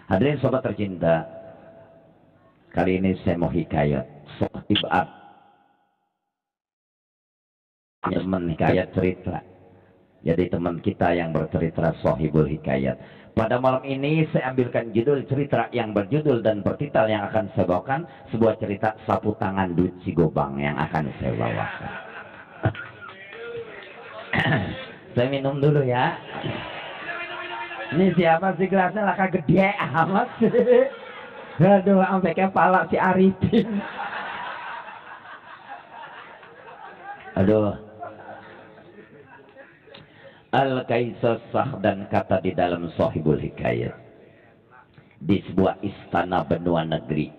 Hadirin sobat tercinta, kali ini saya mau hikayat. Sohib teman hikayat cerita. Jadi teman kita yang bercerita sohibul hikayat. Pada malam ini saya ambilkan judul cerita yang berjudul dan bertitel yang akan saya bawakan, sebuah cerita sapu tangan duit si gobang yang akan saya bawakan. Saya minum dulu ya. Ini siapa sih gelasnya laka gede amat sih. Aduh, sampai kepala si Arifin. Aduh. Al-Kaisar Sahdan kata di dalam Sohibul Hikayat. Di sebuah istana benua negeri.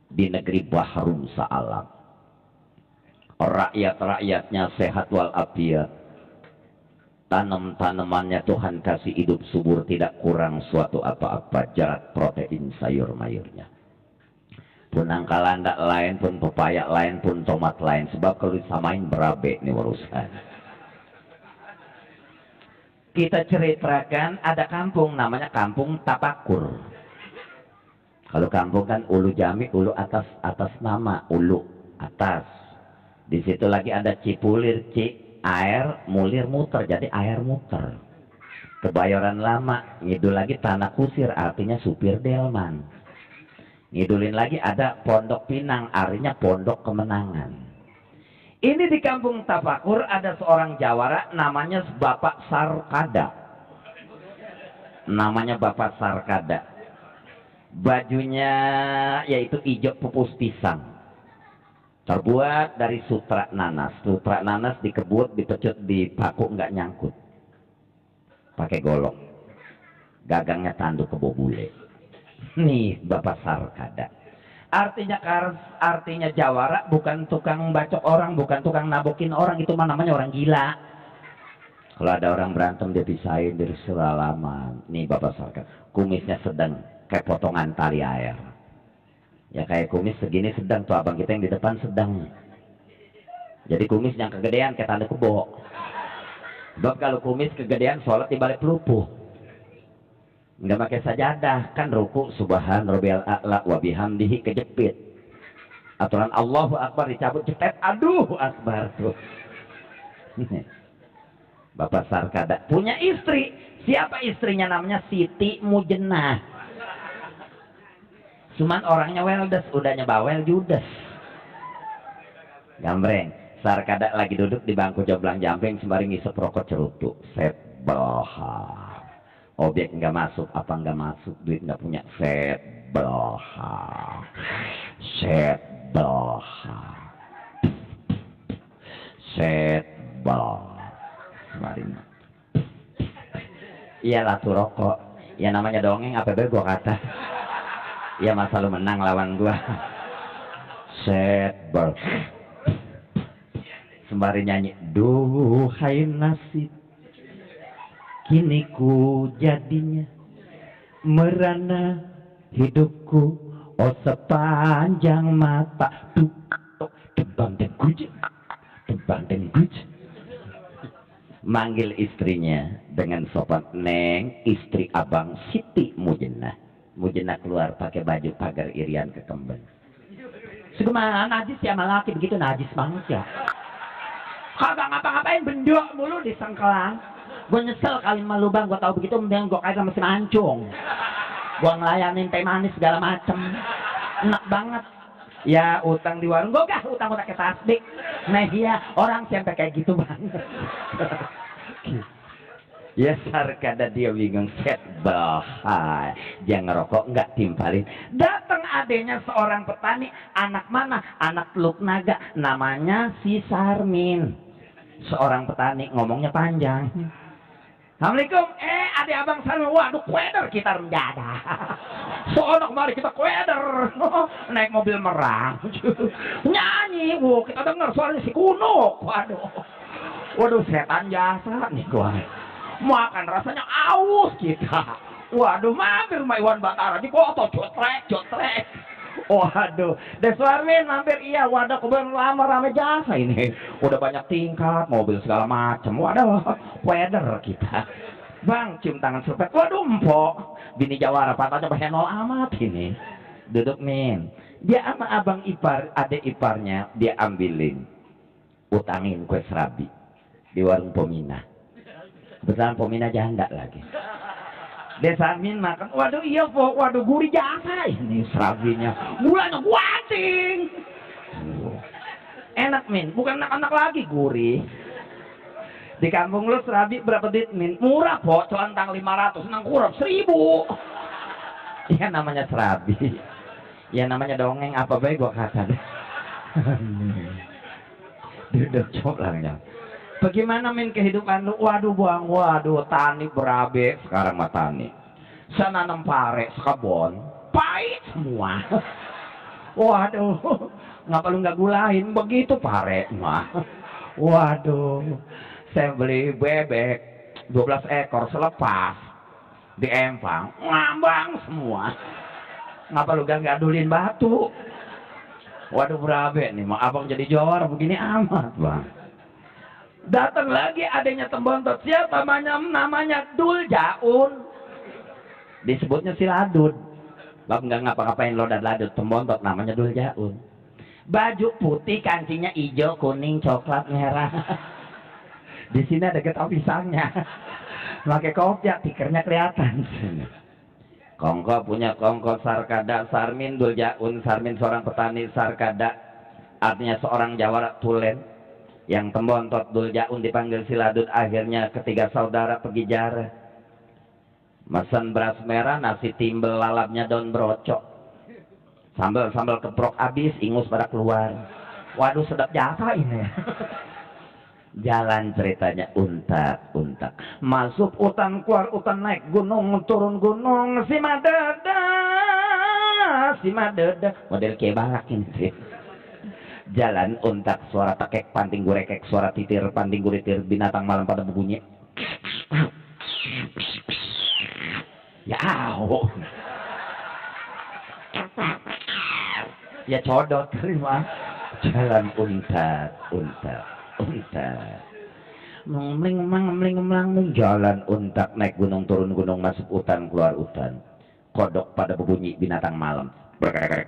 Di negeri Bahrum Sa'alam. Rakyat-rakyatnya sehat walafiat. Tanam-tanamannya Tuhan kasih hidup subur, tidak kurang suatu apa-apa, jarak protein sayur mayurnya. Pun angkalanda lain, pun pepaya lain, pun tomat lain. Sebab kalau disamain berabe nih urusan. Kita ceritakan ada kampung namanya Kampung Tapakur. Kalau kampung kan ulu jami, ulu atas nama, ulu atas. Di situ lagi ada cipulir, air mulir muter, jadi air muter. Kebayoran lama, ngidul lagi tanah kusir, artinya supir delman. Ngidulin lagi ada pondok pinang, artinya pondok kemenangan. Ini di Kampung Tapakur ada seorang jawara namanya Bapak Sarkada. Namanya Bapak Sarkada. Bajunya yaitu hijau pupus pisang. Terbuat dari sutra nanas. Sutra nanas dikebut, dipecut, dipaku, nggak nyangkut. Pakai golok. Gagangnya tanduk kebo bule. Nih Bapak Sarkada. Artinya jawara bukan tukang bacok orang, bukan tukang nabokin orang, itu mah namanya orang gila. Kalau ada orang berantem dia pisahin dari selalaman. Nih Bapak Sarkada. Kumisnya sedang kayak potongan tali air. Ya kayak kumis segini sedang tuh, abang kita yang di depan sedang. Jadi kumis yang kegedean kayak tanda kebo. Sebab kalau kumis kegedean sholat di balik pelupuh. Nggak pakai sajadah, kan ruku subhan rabbil a'la wa bihamdihi kejepit. Aturan Allahu Akbar dicabut cetet, aduh akbar tuh. Bapak Sarkada punya istri. Siapa istrinya? Namanya Siti Mujennah. Cuman orangnya weldes, udahnya bawel judes. Gambreng. Sarkada lagi duduk di bangku jomblang jamping sembari ngisep rokok cerutu. Set belahar. Objek nggak masuk, apa nggak masuk, duit nggak punya. Set belahar. Set belahar. Set belahar. Sembari. Iyalah tuh rokok. Ya namanya dongeng, apa be gua kata. Ya masa lu menang lawan gua. Set ber. Sembari nyanyi, duhai nasib, kini ku jadinya merana hidupku, oh sepanjang mata. Tebang dengguj, tebang dengguj. Manggil istrinya dengan sopan, Neng, istri abang Siti Mujennah. Mujennah keluar pakai baju pagar irian ke kemben. Segimana najis ya malaki begitu, najis banget ya. Kagak ngapa-ngapain, bendok mulu di sengkelang. Gue nyesel kali malu bang, gue tau begitu mending gue kait sama si mancung. Gue ngelayanin teh manis segala macem, enak banget. Ya utang di warung gue gak, utang ke tasbih. Nah iya orang sampai kayak gitu banget. Ya Sarkada dia bingung, set bahaya. Dia ngerokok nggak timpalin. Datang adanya seorang petani, anak mana? Anak Teluk Naga, namanya si Sarmin. Seorang petani, ngomongnya panjang. Assalamualaikum, adik abang Sarmin, waduh kueder kita menjada. Soalnya kemarin kita kueder, naik mobil merang, nyanyi, kita denger suaranya si Kuno, waduh setan jasa nih gua. Makan rasanya aus kita. Waduh, mampir rumah Iwan Batara di foto, jotrek. Waduh, Deswarmin mampir, iya. Waduh, kebetulan lama rame jasa ini. Udah banyak tingkat, mobil segala macam. Waduh, weather kita. Bang, cium tangan serpet. Waduh, empok. Bini Jawara, patahnya penol amat ini. Duduk Min. Dia sama abang ipar, adik iparnya, dia ambilin. Utangin kue serabi. Di warung Pomina. Kebetulan Pomina janda lagi. Desa Min makan. Waduh iya pok. Waduh gurih jasa ini serabinya. Gulanya guating. Enak Min. Bukan anak-anak lagi gurih. Di kampung lu serabi berapa duit Min? Murah pok. Celantang 500. Nang kurap 1000. Ya namanya serabi. Ya namanya dongeng apa baik gua kata deh. Duduk coba. Bagaimana Min kehidupan lu? Waduh bang, waduh tani berabe. Sekarang mah tani. Saya nanam pare, sekabon. Pahit semua. Waduh. Ngapa lu nggak gulain? Begitu pare mah. Waduh. Saya beli bebek 12 ekor selepas. Di empang. Ngambang semua. Ngapa lu gak ngadulin batu? Waduh berabe nih. Mah abang jadi jawara begini amat bang. Datang lagi adanya Tembontot. Siapa namanya Dul Jaun. Disebutnya si Ladud. Bab nggak ngapa-ngapain lo dan Ladud. Tembontot namanya Dul Jaun. Baju putih, kancingnya hijau, kuning, coklat, merah. Di sini ada getah pisangnya. Pakai kopiah, tikernya kelihatan. Kongko punya kongko Sarkada, Sarmin Dul Jaun. Sarmin seorang petani, Sarkada artinya seorang jawara tulen. Yang Tembontot Dul Jaun dipanggil si Ladud. Akhirnya ketiga saudara pergi jarah. Mesen beras merah, nasi timbel, lalapnya daun brocok. Sambal keprok habis, ingus pada keluar. Waduh sedap jasa ini. Jalan ceritanya untak. Masuk utan, keluar utan, naik gunung, turun gunung. Si madada. Model kayak balak ini sih. Jalan untak, suara tekek, panting gurekek, suara titir, panting guritir, binatang malam pada berbunyi. Ya au. Ya codot terima. Jalan untak. Mling, jalan untak, naik gunung, turun gunung, masuk hutan, keluar hutan. Kodok pada berbunyi, binatang malam. Bergerek.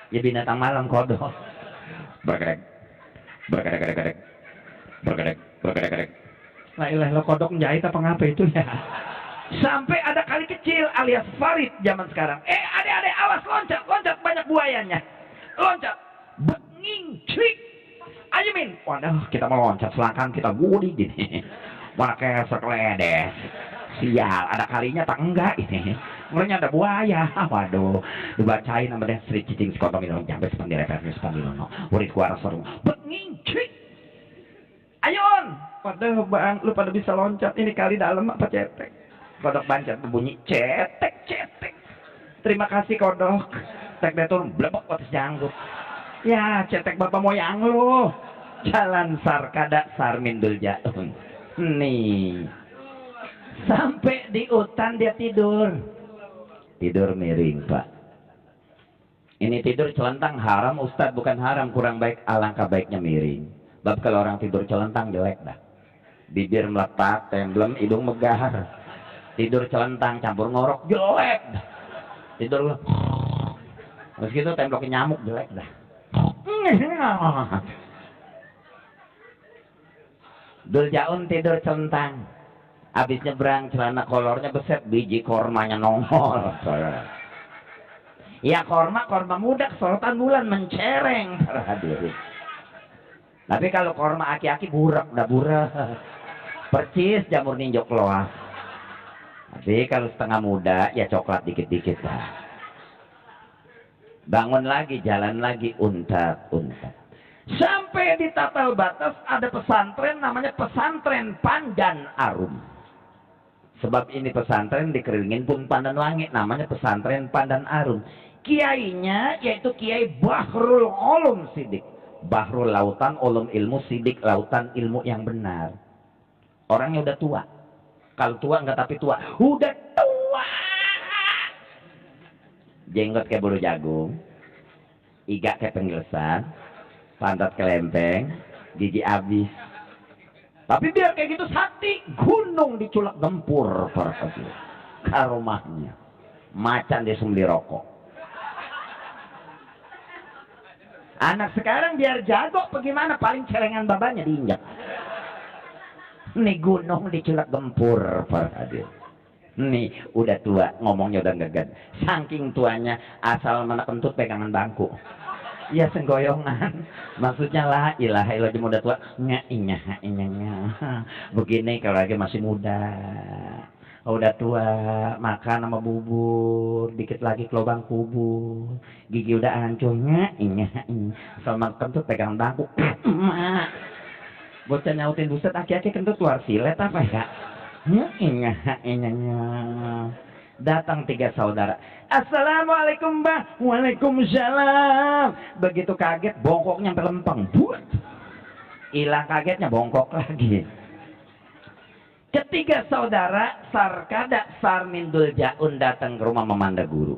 Ya binatang malam kodok. Bergerek. Lah ilah lo kodok menjahit apa ngapa itu ya? Sampai ada kali kecil alias Farid zaman sekarang. Adik-adik awas loncat banyak buayanya. Loncat. Benging cik. Ayo Min. Waduh kita mau loncat selangkang kita gudi gini. Mana kayak sekeledes. Sial ada kalinya tak enggak ini. Mulanya ada buaya. Waduh. Dibacain nama dia Sri Cicing Sekotomilong. Sampai sepandil referensi sepandil no. Urit kuara seru. Benging cik. Ayon. Waduh bang. Lu pada bisa loncat. Ini kali dalam apa cetek. Kodok bancat berbunyi cetek. Terima kasih kodok. Tek detur blebek atas janggut. Ya cetek bapak moyang lu. Jalan Sarkada Sarmin Dul Jaun. Nih. Sampai di hutan dia tidur. Tidur miring pak. Ini tidur celentang haram Ustadz, bukan haram, kurang baik. Alangkah baiknya miring. Bab kalau orang tidur celentang jelek dah. Bibir meletak, temblem, hidung megar. Tidur celentang campur ngorok jelek dah. Tidur terus gitu temboknya nyamuk jelek dah. Dul Jaun tidur celentang. Habis nyebrang celana kolornya beset, biji kormanya nongol. Ya korma muda sorotan bulan mencereng para hadirin. Tapi kalau korma aki-aki burak dah burak. Percis jamur ninjok loas. Tapi kalau setengah muda ya coklat dikit-dikit lah. Bangun lagi, jalan lagi, untak. Sampai di tapal batas ada pesantren namanya pesantren Pandan Arum. Sebab ini pesantren dikelilingin pun pandan wangi, namanya pesantren Pandan Arum. Kiainya yaitu Kiai Bahrul Ulum Sidik. Bahrul lautan, ulum ilmu, sidik lautan ilmu yang benar. Orangnya udah tua. Kalau tua enggak tapi tua. Udah tua. Jenggot kayak bulu jagung. Iga kayak penggelsan. Pantat kelempeng. Gigi abis. Tapi biar kayak gitu sakti, gunung diculak gempur para hadirin. Ke rumahnya. Macan dia sembeli rokok. Anak sekarang biar jago bagaimana, paling celengan babanya diinjak. Nih gunung diculak gempur para hadirin. Nih udah tua, ngomongnya udah ngegan. Saking tuanya asal mana kentut pegangan bangku. Ya senggoyongan, maksudnya lah ilaha illallah udah tua inya. Begini kalau lagi masih muda, udah tua makan sama bubur, dikit lagi ke lubang kubur, gigi udah hancur inya. Sama kentut pegang bangku, bocah nyautin buset aki-aki kentut luar silet apa ya? Inya. Datang 3 saudara. Assalamualaikum Mbak. Waalaikumsalam. Begitu kaget bongkoknya pelempeng. Buat. Hilang kagetnya bongkok lagi. Ketiga saudara Sarkada Sarmin Duljaun datang ke rumah Memanda Guru.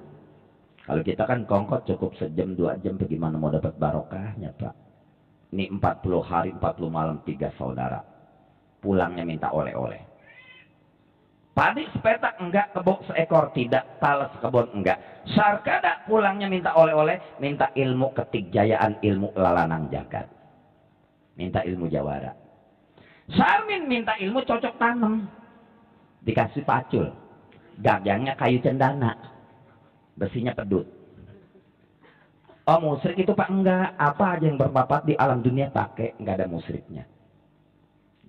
Kalau kita kan kongkot cukup sejam 2 jam, bagaimana mau dapat barokahnya Pak? Ini 40 hari 40 malam 3 saudara. Pulangnya minta oleh-oleh. Padi sepetak enggak, kebok seekor tidak, talas kebon enggak. Sarkada pulangnya minta oleh-oleh, minta ilmu ketikjayaan, ilmu lalanang jagat. Minta ilmu jawara. Sarmin minta ilmu cocok tanam. Dikasih pacul. Gagangnya kayu cendana. Besinya pedut. Oh musrik itu Pak enggak. Apa aja yang bermanfaat di alam dunia pakai, enggak ada musriknya.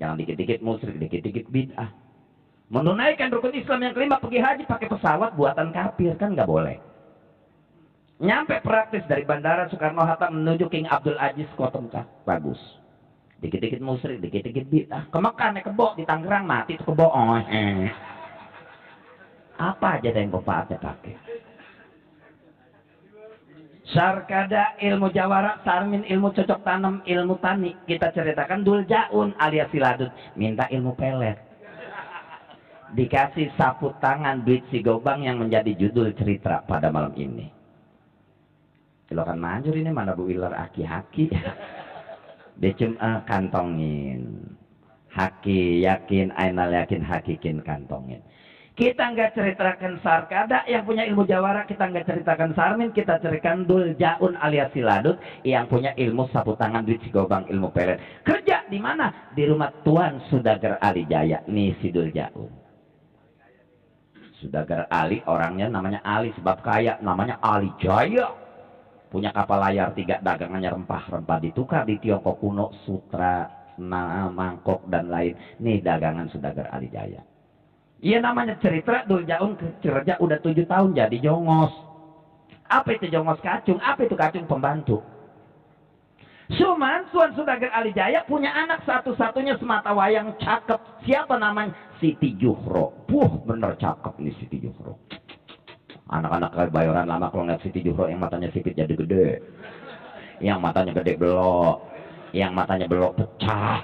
Jangan dikit-dikit musrik, dikit-dikit bid'ah. Menunaikan rukun Islam yang kelima, pergi haji pakai pesawat buatan kafir, kan nggak boleh. Nyampe praktis dari Bandara Soekarno-Hatta menuju King Abdul Aziz Kota Mekah, bagus. Dikit-dikit musrik, dikit-dikit bid'ah. Ke Mekah naik kebo, di Tangerang mati itu kebo. Apa aja yang bermanfaatnya pakai. Sarkada ilmu jawara, Sarmin ilmu cocok tanam, ilmu tani. Kita ceritakan Duljaun alias Siladut minta ilmu pelet. Dikasih sapu tangan duit si Gobang yang menjadi judul cerita pada malam ini. Kalau kan manjur ini mana Bu Wiler aki-haki. Dia cuma kantongin. Haki yakin, ainal yakin, hakikin kantongin. Kita nggak ceritakan Sarkada yang punya ilmu jawara, kita nggak ceritakan Sarmin, kita ceritakan Duljaun alias Siladut yang punya ilmu sapu tangan duit si Gobang, ilmu pelet. Kerja di mana? Di rumah Tuan Sudagar Ali Jaya, nih si Duljaun. Sudagar Ali, orangnya namanya Ali sebab kaya, namanya Ali Jaya. Punya kapal layar 3, dagangannya rempah-rempah ditukar di Tiongkok kuno, sutra, mangkok dan lain. Nih dagangan Sudagar Ali Jaya. Iya namanya cerita Duljaun kerja udah 7 tahun jadi jongos. Apa itu jongos kacung? Apa itu kacung pembantu? Cuman Tuan Sudagar Ali Jaya punya anak satu-satunya semata wayang cakep. Siapa namanya? Siti Juhro. Bener cakep nih Siti Juhro. Anak-anak Bayoran lama kalau ngeliat Siti Juhro yang matanya sipit jadi gede, yang matanya gede belok, yang matanya belok pecah.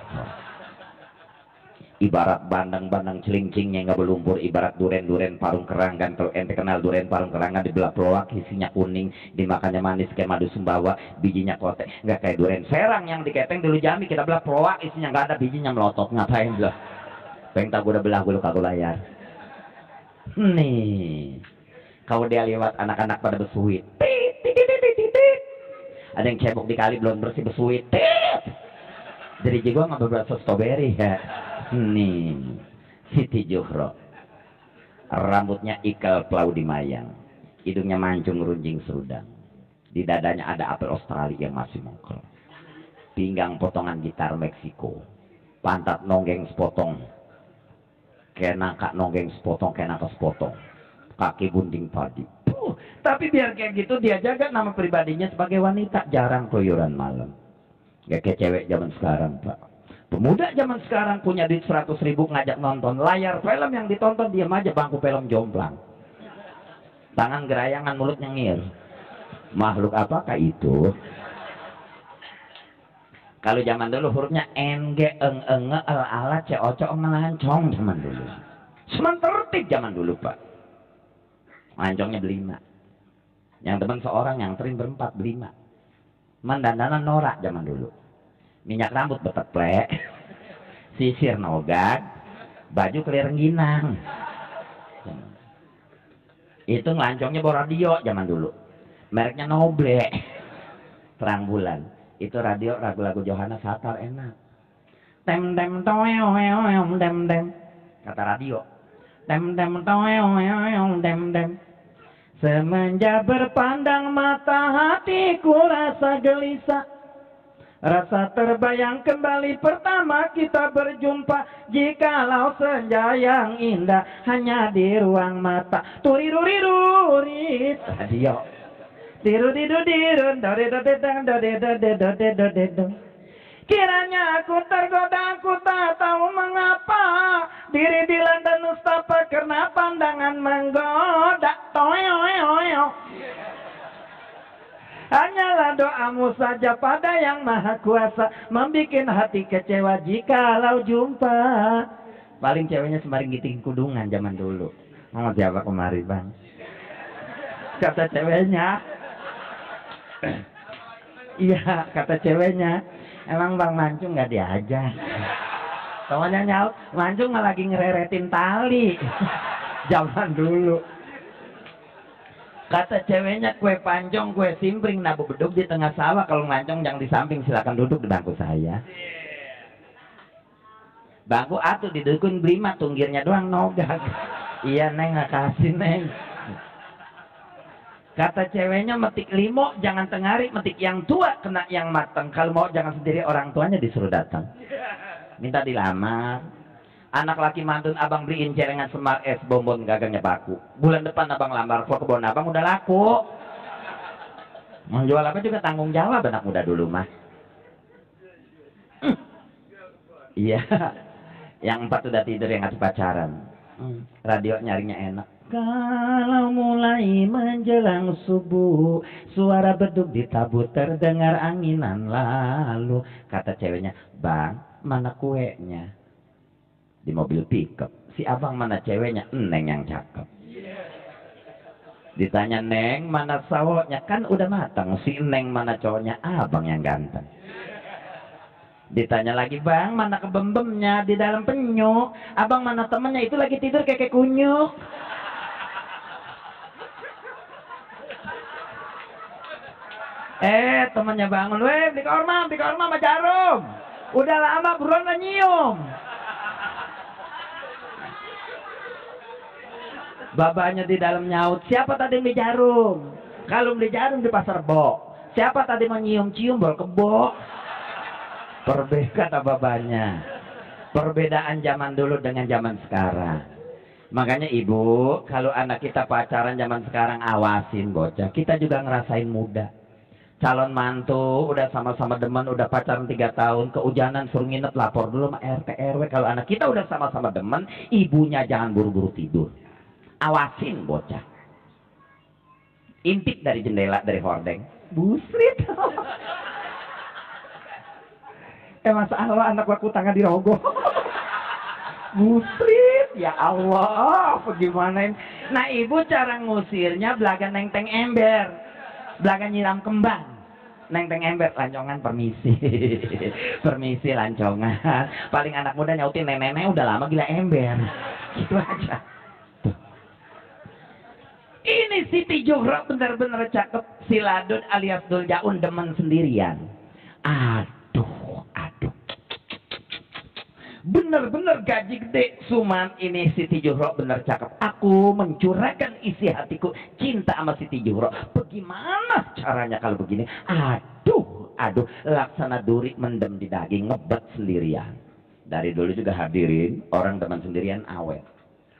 Ibarat bandang-bandang celincingnya nggak berlumpur, ibarat duren-duren parung kerang kan. Kalau ente kenal duren parung kerang kan dibelah pelawak, isinya kuning, dimakannya manis kayak madu sumbawa, bijinya kotek. Nggak kayak duren serang yang dikepeng dulu Jami, kita belah pelawak, isinya nggak ada, bijinya melotot. Ngapain belah? Pengen tak udah belah gue kagak layar. Nih, kalau dia lewat anak-anak pada bersuit, ada yang cebok di kali belum bersih bersuit. Jadi gue nggak beberapa strawberry ya. Nih Siti Juhro, rambutnya ikal pelau di mayang, hidungnya mancung runjing serudang, di dadanya ada apel Australia yang masih mongkel, pinggang potongan gitar Meksiko, pantat nonggeng sepotong kayak nangka, nonggeng sepotong kayak nangka sepotong, kaki gunting padi. Tapi biar kayak gitu dia jaga nama pribadinya sebagai wanita, jarang keluyuran malam. Gak kayak cewek zaman sekarang Pak. Pemuda zaman sekarang punya duit 100.000 ngajak nonton layar film yang ditonton diam aja, bangku film jomplang, tangan gerayangan, mulut nyengir. Makhluk apakah itu? Kalau zaman dulu hurufnya eng eng eng el ala c o c ngelancong zaman dulu. Semen tertib zaman dulu Pak. Ngelancongnya berlima. Yang teman seorang, yang terim berempat berlima. Mandandanan norak zaman dulu. Minyak rambut beteplek, sisir nogag, baju kelir rengginang. Itu ngelancongnya bawa radio zaman dulu, mereknya Noble, terang bulan. Itu radio lagu-lagu Johanna Satar enak. Tem tem toeoeoeom dem dem, kata radio. Tem tem toeoeoeom dem dem. Semenjak berpandang mata hatiku rasa gelisah, rasa terbayang kembali pertama kita berjumpa. Jikalau senja yang indah hanya di ruang mata. Turirurirurit radio. Tirudidudirun dodedodedang dodedodedodedodedong. Kiranya aku tergoda, aku tak tahu mengapa diri dilanda nustapa karena pandangan menggoda. Toyo. Hanyalah doamu saja pada yang maha kuasa membikin hati kecewa jikalau jumpa. Paling ceweknya sembari ngiting kudungan zaman dulu. Mau siapa kemari bang? Kata ceweknya. Iya, kata ceweknya. Emang Bang Mancung nggak diajak? Soalnya nyaut, Mancung malah lagi ngereretin tali. Zaman dulu. Kata ceweknya, kue pancong, kue simpring, nabu beduk di tengah sawah. Kalau Mancung jangan di samping, silakan duduk di bangku saya. Bangku atuh didukun belima, tunggirnya doang nogak. Iya neng, nggak kasih neng. Kata ceweknya, metik limo jangan tengari, metik yang tua kena yang matang. Kalau mau jangan sendiri, orang tuanya disuruh datang. Minta dilamar. Anak laki mantun abang beliin celengan semar es bonbon gagangnya baku. Bulan depan abang lamar, kalau kebun abang udah laku. Mau jual apa juga tanggung jawab anak muda dulu mah. Iya. Yang 4 udah tidur, yang 1 pacaran. Radio nyarinya enak. Kalau mulai menjelang subuh, suara beduk di tabu terdengar anginan lalu. Kata ceweknya, bang, mana kuenya? Di mobil pickup. Si abang mana ceweknya? Neng yang cakep. Ditanya, neng mana sawotnya? Kan udah matang. Si neng mana cowoknya? Abang yang ganteng. Ditanya lagi, bang mana kebembemnya? Di dalam penyu. Abang mana temennya? Itu lagi tidur kayak kunyuk. Temannya bangun, weh di kamar sama jarum. Udah lama buruan lah nyium. Babanya di dalam nyaut, siapa tadi beli jarum? Kalau beli jarum di pasar Bo. Siapa tadi mau nyium-cium bol kebo? Perbedaan kata babanya. Perbedaan zaman dulu dengan zaman sekarang. Makanya ibu, kalau anak kita pacaran zaman sekarang awasin bocah. Kita juga ngerasain muda. Calon mantu udah sama-sama demen, udah pacaran 3 tahun, kehujanan suruh nginep, lapor dulu sama RT RW. Kalau anak kita udah sama-sama demen, ibunya jangan buru-buru tidur. Awasin bocah. Intip dari jendela, dari hordeng. Busrit. Masalah anak aku tangan dirogoh. Busrit. Ya Allah, bagaimana? Nah ibu cara ngusirnya belaga neng-teng ember. Belakang nyiram kembang. Neng-teng ember, lancongan permisi. Permisi lancongan. Paling anak muda nyautin nenek-nenek udah lama gila ember. Gitu aja. Tuh. Ini Siti Zuhro bener-bener cakep. Si Ladun alias Dul Jaun demen sendirian. Aduh. Bener-bener gaji gede. Suman ini Siti Zuhro bener cakep. Aku mencurahkan isi hatiku cinta sama Siti Zuhro. Bagaimana caranya kalau begini? Aduh. Laksana duri mendem di daging, ngebet sendirian. Dari dulu juga hadirin, orang demen sendirian awet.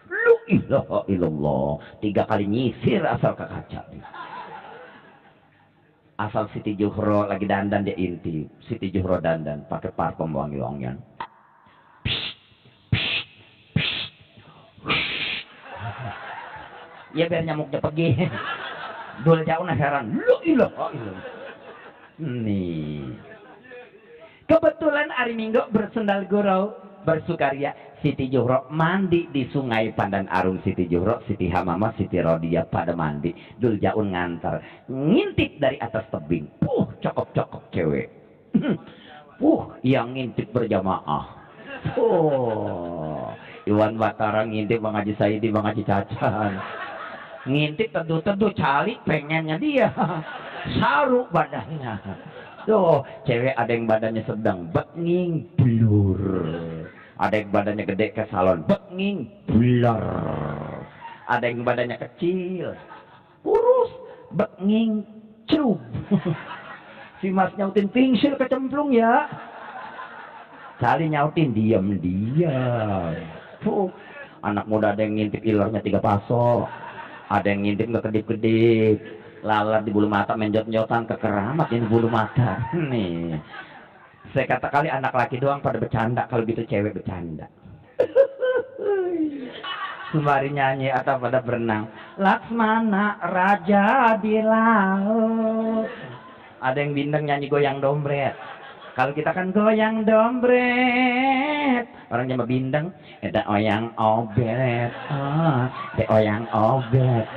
Lu ilaha illallah. 3 kali nyisir asal ke kaca. Asal Siti Zuhro lagi dandan dia intip. Siti Zuhro dandan pakai parfum wangi-wangian. Ya biar nyamuknya pergi. Dul Jaun heran. Lu ilaha illallah. Nih. Kebetulan hari Minggu bersendal gurau bersukaria. Siti Zuhro mandi di sungai Pandan Arum. Siti Zuhro, Siti Hamamah, Siti Rodia pada mandi. Dul Jaun ngantar. Ngintip dari atas tebing. Cakep-cakep cewek. Yang ngintip berjamaah. Oh, Iwan Batara ngintip Bang Haji Saidi, Bang Haji Cacan. Ngintip teduh-teduh cali pengennya dia. Saru badannya. Tuh, cewek ada yang badannya sedang, benging blur. Ada yang badannya gede ke salon, benging blur. Ada yang badannya kecil, kurus, benging cub. Si Mas nyautin pingsil kecemplung ya. Cali nyautin diam-diam. Tuh, anak muda ada yang ngintip ilernya 3 paso. Ada yang ngintip nggak kedip-kedip. Lalat di bulu mata, menjot-njotan ke keramat ini bulu mata. Nih. Saya kata kali anak laki doang pada bercanda, kalau gitu cewek bercanda. Sembari nyanyi atau pada berenang. Laksmana raja di laut. Ada yang bindeng nyanyi goyang dombret. Kalau kita kan goyang dombret. Orangnya mah bindeng. Ada oyang obet. Ada oyang obet.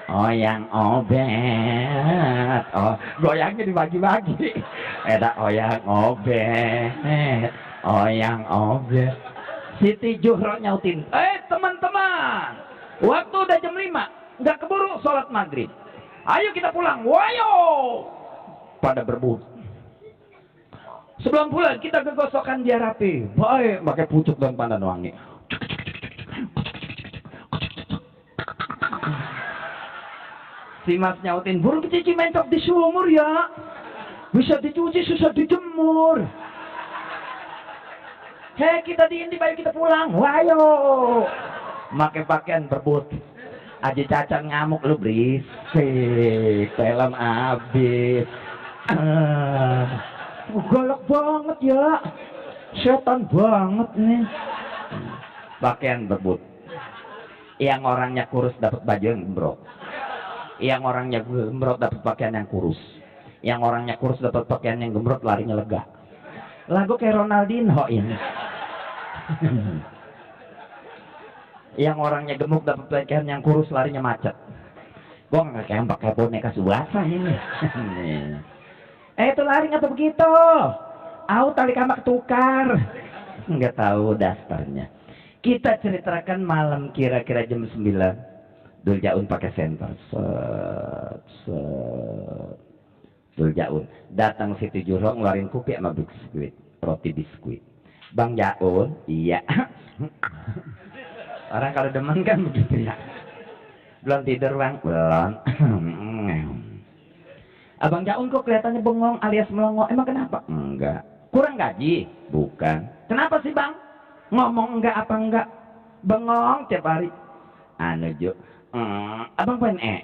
Oyang obet. Oh, goyangnya dibagi-bagi. Ada oyang obet. Oyang obet. Siti Juhro nyautin, teman-teman, waktu udah jam 5, nggak keburu sholat maghrib. Ayo kita pulang, wayo. Pada berebut. Sebelum pulang kita gegosokkan biar rapi. Baik, pakai pucuk dan pandan wangi. Si Mas nyautin, burung cici mentok di sumur ya. Bisa dicuci, susah dijemur. Hei, kita diintip, ayo kita pulang. Wayo. Pakai pakaian berebut. Aji Cacan ngamuk, lu berisik. Film abis. Galak banget ya. Setan banget nih. Pakaian berebut. Yang orangnya kurus dapat baju yang gembrot. Yang orangnya gembrot dapat pakaian yang kurus. Yang orangnya kurus dapat pakaian yang gembrot, larinya lega. Lagu kayak Ronaldinho ini. Yang orangnya gemuk dapat pakaian yang kurus, larinya macet. Gua nggak kayak pakai boneka Subasa ini. Itu lari nggak begitu? Tali kama ketukar. Nggak tahu dasarnya. Kita ceritakan malam kira-kira jam 9. Dul Jaun pakai senter. Dul Jaun datang Siti Juhro ngeluarin kopi sama biskuit, roti biskuit. Bang Jaun, iya. Orang kalau demen kan begitu ya. Belum tidur bang? Belum. Abang Jaun kok kelihatannya bengong alias melongo. Emang kenapa? Enggak. Kurang gaji? Bukan. Kenapa sih bang? Ngomong enggak apa enggak? Bengong tiap hari. Ju. Abang pengen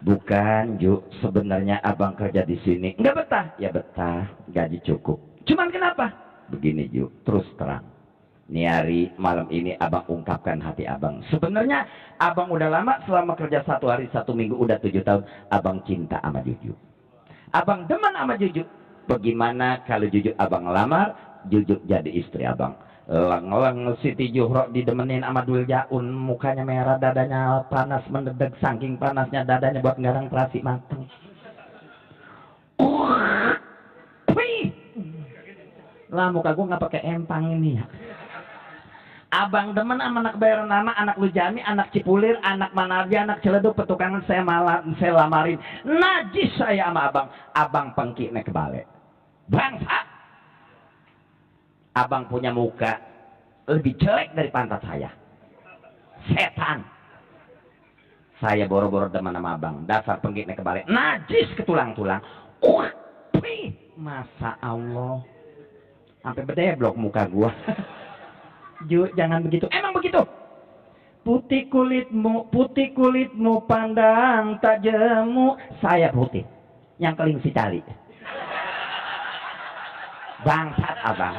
Bukan, Ju. Sebenarnya abang kerja di sini. Enggak betah? Ya betah. Gaji cukup. Cuman kenapa? Begini, Ju. Terus terang. Nih hari malam ini abang ungkapkan hati abang. Sebenarnya abang udah lama selama kerja 1 hari 1 minggu udah 7 tahun. Abang cinta sama Juju. Abang demen sama Juju. Bagaimana kalau Juju abang lamar, Juju jadi istri abang. Leng-leng Siti Juhro didemenin sama Dul Jaun, mukanya merah, dadanya panas mendedek, saking panasnya dadanya buat ngarang terasi mateng. Lah muka gue nggak pakai empang ini ya. Abang demen sama anak Bayaran Nama, anak Lujami, anak Cipulir, anak Manarja, anak Ciledug, petukangan saya lamarin. Najis saya sama abang. Abang pengki nek kebalik. Bangsa. Abang punya muka lebih jelek dari pantat saya. Setan. Saya boro-boro demen sama abang. Dasar pengki nek kebalik. Najis ke tulang-tulang. Masa Allah. Sampai bedeblok muka gua. Ju, jangan begitu. Emang begitu. Putih kulitmu pandang tak jemu. Saya putih. Yang keling si cali. Bangsat abang.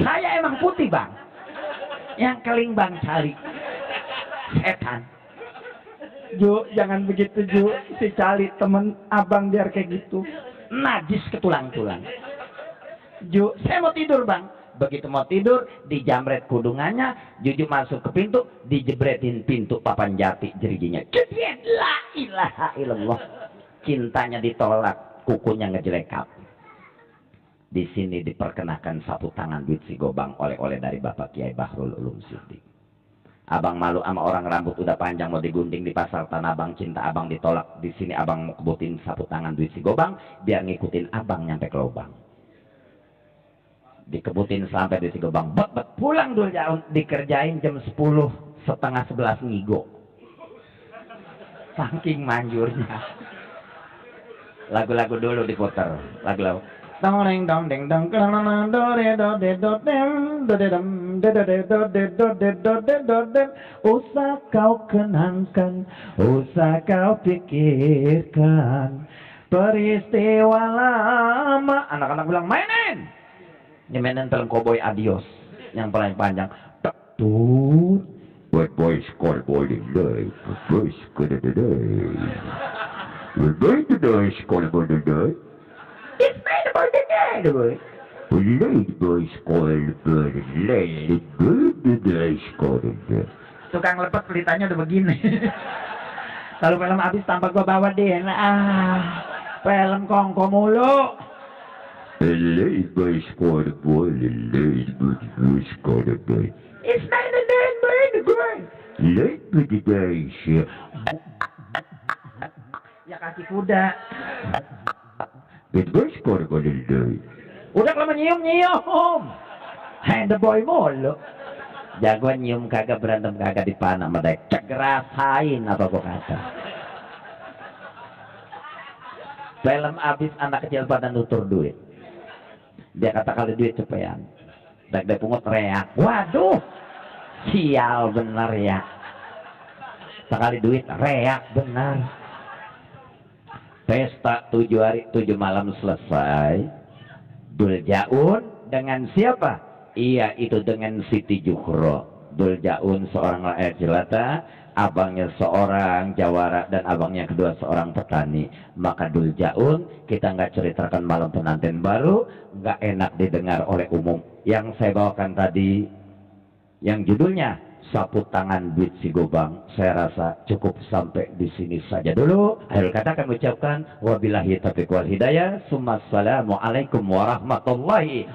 Saya emang putih bang. Yang keling bang cali. Setan. Ju, jangan begitu Ju. Si cali temen abang biar kayak gitu. Najis ke tulang-tulang. Ju, saya mau tidur bang. Begitu mau tidur, dijamret kudungannya, Juju masuk ke pintu, dijebretin pintu papan jati jeriginya. Kedian, la ilaha illallah. Cintanya ditolak, kukunya ngejelekap. Di sini diperkenalkan sapu tangan duit si gobang oleh-oleh dari Bapak Kiai Bahrul Ulum Siddiq. Abang malu sama orang rambut udah panjang mau digunting di pasar Tanah Abang, cinta abang ditolak. Di sini abang mau kebutin sapu tangan duit si gobang biar ngikutin abang nyampe ke lubang. Dikebutin sampai di si gobang, bet pulang dulu jauh, dikerjain jam 10 setengah 11 ngigo. Saking manjurnya. Lagu-lagu dulu diputer, lagu-lagu. Dong dong ding dong kelana do re do de do dem do de dam de do de do de do de do de do dem. Usah kau kenangkan, usah kau pikirkan peristiwa lama. Anak-anak bilang mainin. Ini mainin film Cowboy Adios yang paling panjang. Tuh. What boys call boy today? Boys good today. We're going to do is call boy today. It's made about the dead, boy. Late boys call the late good days call the. Tukang lepet pelitanya udah begini. Kalau film habis tanpa gua bawa dia, film kongko mulu. Late boys call the boy, late boys call the boy. It's not the dead boy, the boy. Late good days. Ya kaki kuda. It goes for the day. Udah lama nyium. Hand the boy mulu. Jagoan nyium kagak berantem kagak dipanah medek. Cegerasain apa gua kata. Film abis anak kecil pada nutur duit. Dia kata kali duit cepean. Dak pungut reak. Waduh. Sial bener ya. Sekali duit reak bener. Pesta 7 hari 7 malam selesai. Dul Jaun dengan siapa? Iya itu dengan Siti Jukro. Dul Jaun seorang rakyat jelata, abangnya seorang jawara dan abangnya kedua seorang petani. Maka Dul Jaun kita nggak ceritakan malam pengantin baru, nggak enak didengar oleh umum. Yang saya bawakan tadi yang judulnya sapu tangan duit si gobang, saya rasa cukup sampai di sini saja dulu. Akhir kata kami ucapkan wabillahi taufiq wal hidayah. Assalamualaikum warahmatullahi